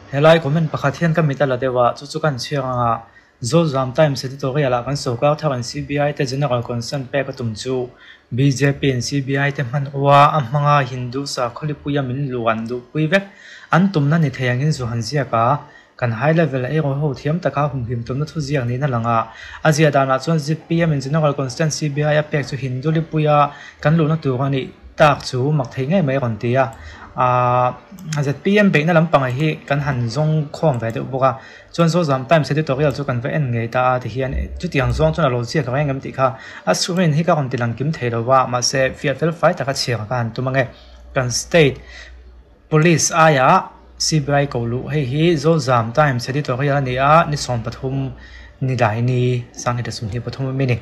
Helai comment pakhat hian ka mit a la deuh a, chu chu kan chhiar ang a, Zozam Times editorial ah kan sorkar thar an CBI te General Consent pek a tum chu bjp in CBI te hmanrua a hmanga Hindu sakhawlipuia min luan duhpui vek an tumna ni thei angin zu han ziak a, kan high level a erawh ho thiam taka humhim tumna thuziak niin a lang a. A ziah danah chuan zpm in General Consent CBI a pek chu Hindu lipuia kan luhna tur a nih tak chu mak thei ngei mai a rawn ti a. Aaa zpm beihna lampang hi kan han zawng khawm ve deuh bawk a. Chuan Zozam Times editorial chu kan va en ngei ta a tihian chutiang zawng chuan a lo ziak reng em tih kha a screen hi ka rawn ti lang kim thei lo va mahse fiah fel fai taka chhiar ka han tum ange. Kan state police aiah CBI ko luh hei hi Zozam Times editorial a ni a ni 13 Nilaini 2023 ami ni.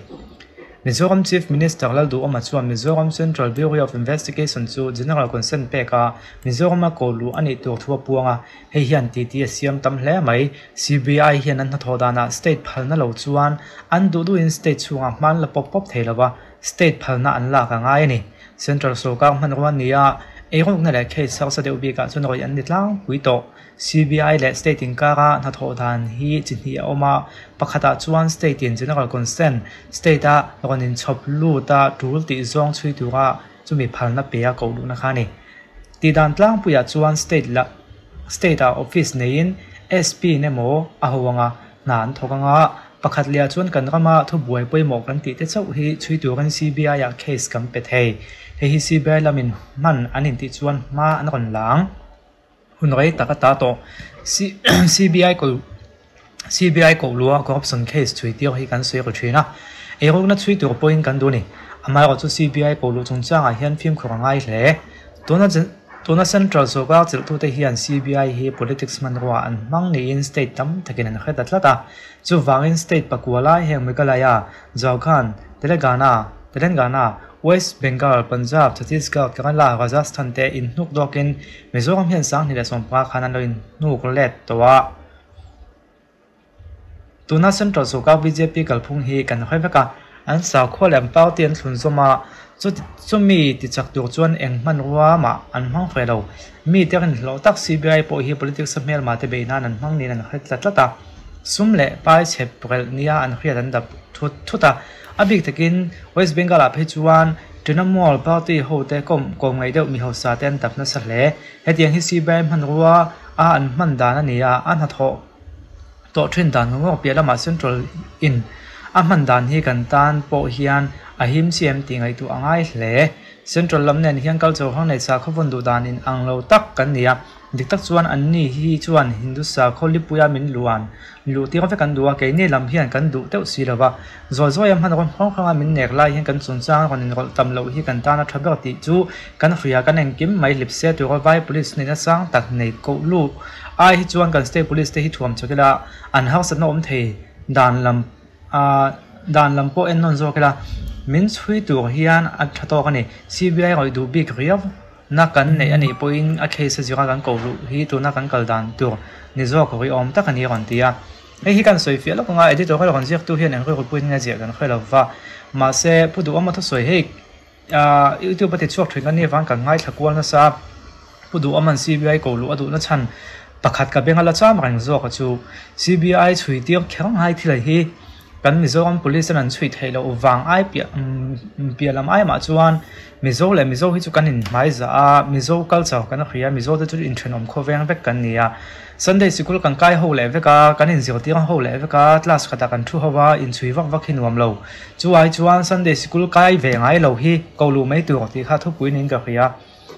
Mizoram Chief Minister Lalduhawma chuan Mizoram Central Bureau of Investigation chu General Consent pek a Mizorama ko luh a nih tur thu a puang a. Hei hian titi a siam tam hle mai. CBI hian an hnathawh danah state phalna lo chuan an duh duhin state chhungah hman la pawp pawp thei lo va, state phalna an lak a ngai a ni. Central sorkar hmanrua nia eirukna leh case harsa deuh bikah chuan rawih an ni tlangpui tawh. CBI leh state inkara hnathawh dan hi chi hnih a awm a, pakhatah chuan state in general consent, state a rawn inchhawp lut a tul tih zawng chhui tura chumi phalna pe a koh luhna kha a ni. Tihdan tlangpuiah chuan state la state ah office neiin SP in emaw a ho anga hna an thawk anga pakhat leh ah chuan kan rama thubuai pawimawh kan tih te chauh hi chhui turin CBI ah case kan pe thei. Hei hi CBI lamin hman an intih chuan hma an rawn la ang. Hun rei tak a ta tawh. CBI ko CBI koh luha corruption case chhui tir hi kan sawi ru thin a, eirukna chhui tur pawhin kan duh a ni. Amaherawhchu CBI koh luh chungchangah hian fimkhur a ngai hle. Tuna tuna Central sorkar chelhtute hian CBI hi politics hmanrua an hmang niin state tam takin an hre ta tlat a. Chuvangin state pakua lai heng Meghalaya, Jharkhand, Telangana, Telangana, West Bengal, Punjab, Chhattisgarh, Kerala, Rajasthan te inhnuk dawkin Mizoram hian 2015 khan an lo inhnuk let tawh a. Tuna Central sorkar bjp kalphung hi kan hawi vek a, an sakhua leh an party an thlun zawm a, chumi tichak tur chuan eng hmanrua mah an hmang ve lo. Mi te rinhlawh tak CBI pawh hi politics a hmelma te beih nan an hmang niin an hre tlat tlat a, sum leh pai chhep relh nia an hriat an dap thut thut a. A bik takin West Bengal ah phei chuan Trinamool party ho te kawm ngaih deuh mi hausa te an dap nasa hle. Hetiang hi CBI hmanrua a an hman dan a ni a, a hnathawh tawh thin dan ngawk piah lamah Central in a hman dan hi kan tan pawh hian a him chiah em tih ngaihtuah a ngai hle. Central lam nen hian culture hrang nei sakhaw vawn duh dan in ang lo tak kan ni a. Dik tak chuan anni hi chuan Hindu sakhaw lipuia min luan luh tir vek an duh a, keini lam hian kan duh deuh si lo va. Zawi zawia hman rawn hrang hranga min nek lai hian kan chungchang rawn inrawlh tam loh hi kan tana tha ber tih chu kan hria kan engkim mai hlip se tura vai police nihna sang tak nei koh luh ai hi chuan kan state police te hi thuam chawk ila an harsatna awm thei dan lam ah dan lam pawh en nawn zawk ila min chhui tur hian a tha tawk a ni. CBI rawih duh bik riau. Na kan neih a nih pawhin a case a zira kan koh luh hi tuna kan kal dan tur ni zawk ri awm tak a ni a rawn ti a. Hei hi kan sawi fiah lawk anga editorial rawn ziaktu hian eng rilru puiin nge ziah kan hre lo va. Mahse Pu Duhawma thusawi hei ah YouTube a ti chhuak thin a nih avang kan ngaithla kual nasa a. Pu Duhawma'n CBI koh luh a duhna chhan pakhat ka beng a la cham reng zawk a chu CBI chhui tir kher ngai thil hi Kan Mizoram Police an an chhui theih loh vang ai piah piah lam ai mah chuan Mizo leh Mizo hi chu kan inhmai zah a, Mizo culture kan hria a, Mizo te chu inthenawm khawveng vek kan ni a. Sunday sikul kan kai ho leh vek a, kan inzirtir ho leh vek a, class khatah kan thu ho a, inchhui vak vak hi nuam lo. Chu ai chuan Sunday sikul kai ve ngai lo hi ko luh mai tur tih kha thupui niin ka hria.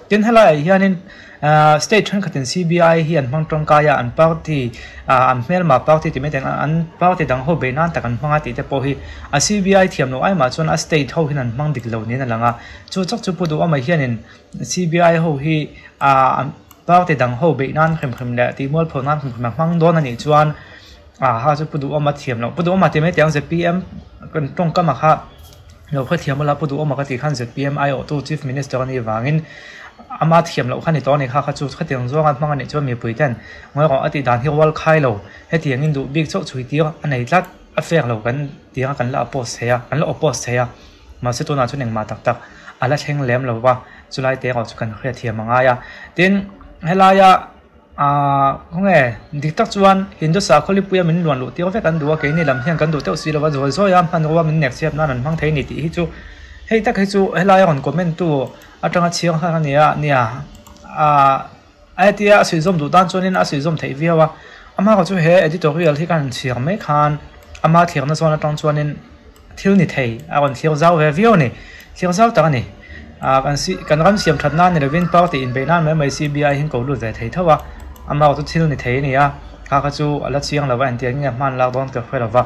Tin helaiah hianin state thenkhatin CBI hi an hmang tangkai a, an party an hmelma party tih mai te an party dang ho beih nan tak an hmang a tih te pawh hi a CBI thiam loh ai mah chuan a state ho hian an hmang dik lo niin a lang a. Chu chak chu Pu Duhawma hianin CBI ho hi an party dang ho beih nan hrim hrim leh tih mualpho nan hrim hrim a hmang dawn a nih chuan ha chu Pu Duhawma thiam loh Pu Duhawma tih mai te ang zpm kan tawngkam ah kha Lo hrethiam ula Pu Duhawma ka tih khan zpm aiawhtu Chief Minister a nih vangin ama thiam loh kha ni tawh a ni kha kha chu khatiang zawnga hmang a nih chuan mipui ten ngawi rawh a tih dan hi rual khai lo hetiang in duh bik chauh chhui tir a nei tlat a fair lo kan tih anga kan la oppose thei a kan la oppose thei a mahse tunah chuan engmah tak tak a la thleng lem lo va chulai te erawh chu kan hriatthiam a ngai a tin helaia. Aaa khawnge dik tak chuan Hindu sakhaw lipuia min luan luh tir vek an duh a, keini lam hian kan duh deuh si lova zawi zawi a hmanrua min nek chhiat nan an hmang thei a ni tih hi chu hei tak hi chu helai a rawn comment tu atanga chhiar nghal a ni a nia aaa a hetia a suihzawm duh tan chuanin a suihzawm theih viau a, amaherawh chu he editorial hi ka han chhiar mai khan ama thlirna zawn atang chuanin thil ni thei a rawn thlir zau ve viau a ni, thlir zau tak a ni. Ah kan si kan ram siam that nan ni lovin party inbeih nan mai mai C_B_I hi an ko lut ve thei tho a, amaherawh chu thil ni thei a ni a, kha kha chu a la chiang lo va engtiang nge hman lak dawn ka hre lo va,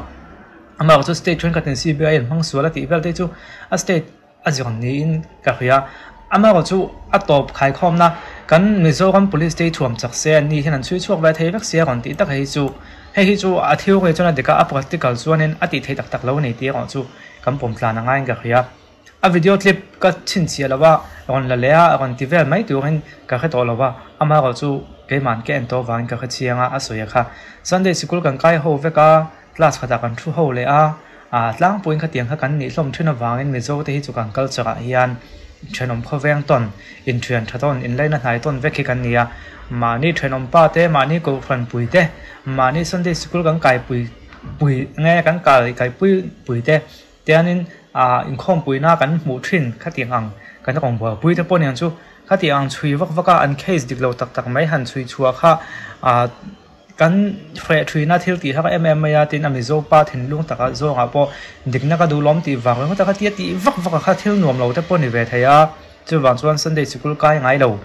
amaherawh chu state thenkhatin C_B_I an hmang sual a tih vel te chu a state a zir niin ka hria, amaherawh chu a tawp khaikhawmna kan Mizoram police te hi thuam chak se an ni hian an chhui chhuak ve thei vek sia rawn tih tak hi chu hei hi chu a theory chuan a dik a, a practical chuanin a tih theih tak tak lo a ni tih erawh chu kan pawm tlan a ngaiin ka hria. A video clip ka chhinchhiah lo a, rawn la leh a, rawn ti vel mai turin ka hre tawh lo va, amaherawh chu keiman ka en tawh avangin ka hre chiang a, a sawi a kha. Sunday sikul kan kai ho vek a, class khatah kan thu ho leh a, aa tlangpuiin khatiang kha kan nih hlawm thin avangin Mizo te hi chu kan culture ah hian thenawm khawveng tawn, inthian tha tawn, inlaina hnai tawn vek hi kan ni a, mahni thenawm pa te, mahni kohhran pui te, mahni Sunday sikul kan kaipui pui nge kan kai kaipui pui te, Tianin ah inkhawmpuina kan hmuh thin khatiang ang kan rawn buaipui te pawh niang chu khatiang ang chhui vak vak a an case dik lo tak tak mai han chhui chhuah kha ah kan hreh thina thil tih har em em mai a tin a Mizo pa thinlung takah zawngah pawh dikna ka duhlawm tih vang ringawt a khatia tih vak vak a kha thil nuam lo te pawh ni ve thei a chuvang chuan Sunday sikul kai ngai lo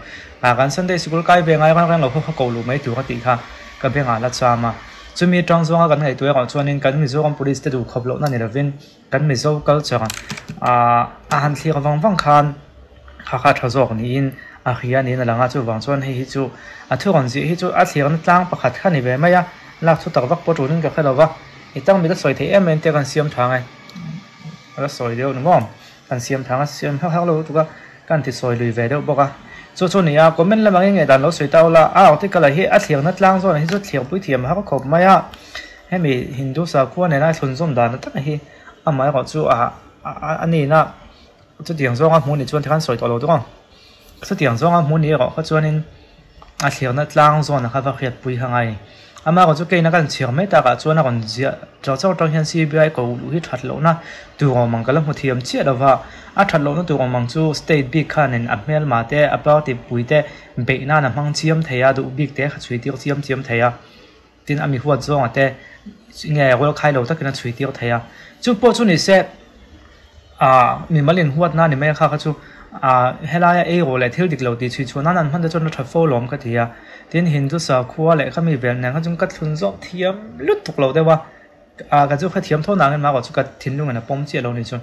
ah kan Sunday sikul kai ve ngai reng reng lo kha kha ko luh mai tur a tih kha ka bengah la cham a. Chumi atang zawnga kan ngaihtuah erawh chuanin kan Mizoram Police te duh khawp lohna ni lovin kan Mizo culture ah a han thlir vang vang khan kha kha tha zawk niin a hria niin a lang a, chuvang chuan hei hi chu a thu rawn zih hi chu a thlirna tlang pakhat kha ni ve mai a, lak thu tak vak pawh turin ka hre lo va, i tang mit a sawi theih em em te kan siam thang e, a la sawi deuh ni maw? Kan siam thang a siam hak hak lo lutuk a, kan ti sawi lui ve deuh bawk a. Chu chu nia, comment lamah nge nge dan lo sawi ta ula, a article ah hi a thlirna tlang zawnah hi chu thlir pui thiam har khawp mai a. Hemi Hindu sakhua nena thlunzawm dan tak hi amah erawh chu a a nihna chutiang zawnga hmuh ni chuan tikhan sawi tawh lo dawng ang. Chutiang zawnga hmuh ni erawh kha chuanin a thlirna tlang zawnah kha va hriatpui kha ngai. Amaherawh chu keina kan chhiar mai takah chuan a rawn ziah chauh chauh atang hian C_B_I ko luh hi that lohna tur awm ang ka la hmu thiam chiah lo va. A that lohna tur awm ang chu state bik khanin a hmelma te a party pui te beih nan a hmang chiam thei a, duh bik te kha chhui tir chiam chiam thei a. Tin a mi huat zawnga te nge rual khai lo takin a chhui tir thei a. Chu pawh chu ni se ah mimal inhuatna ni mai a kha kha chu ah helaia ei rawh leh thil dik lo tih chhui chhuah nan an hman te chuan a tha fo lawm ka ti a. Tin Hindu sakhua leh kha mi vel nen kha chuan ka thlun zawk thiam lutuk lo deuh a. Ah ka chu hrethiam tho nangin mah erawh chu ka thinlungin a pawm chiah lo ni chu.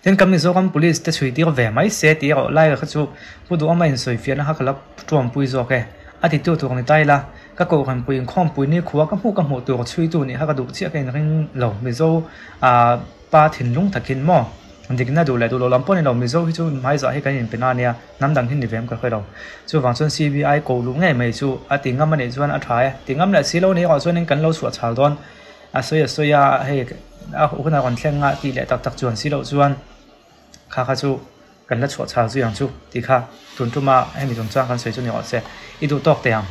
Tin kan Mizoram Police te chhui tir ve mai se tih erawh lai kha chu Pu Duhawma insawifiahna kha ka la tuampui zawk e. A titu tur ni ta ila, ka kohhranpui inkhawmpui ni khua ka hmuh ka hmuh tur chhuitu nih kha ka duh chiah ka inring lo Mizo ah pa thinlung takin maw dikna duh leh duh loh lam pawh ni lo Mizo hi chu hmaizah hi kan inpe na ania hnam dang hi ni ve em ka hre lo. Chuvang chuan C_B_I ko luh ngei mai chu a ti ngam a nih chuan a tha e. Ti ngam leh si lo ni erawh chuanin kan lo chhuah chhal dawn. A sawi a sawi a, hei a hun a rawn thleng a tih leh tak tak chuan si loh chuan kha kha chu kan la chhuah chhal zui ang chu tih kha tun tuma hemi chungchang kan sawi chu ni rawh se, i duh tawk teh ang.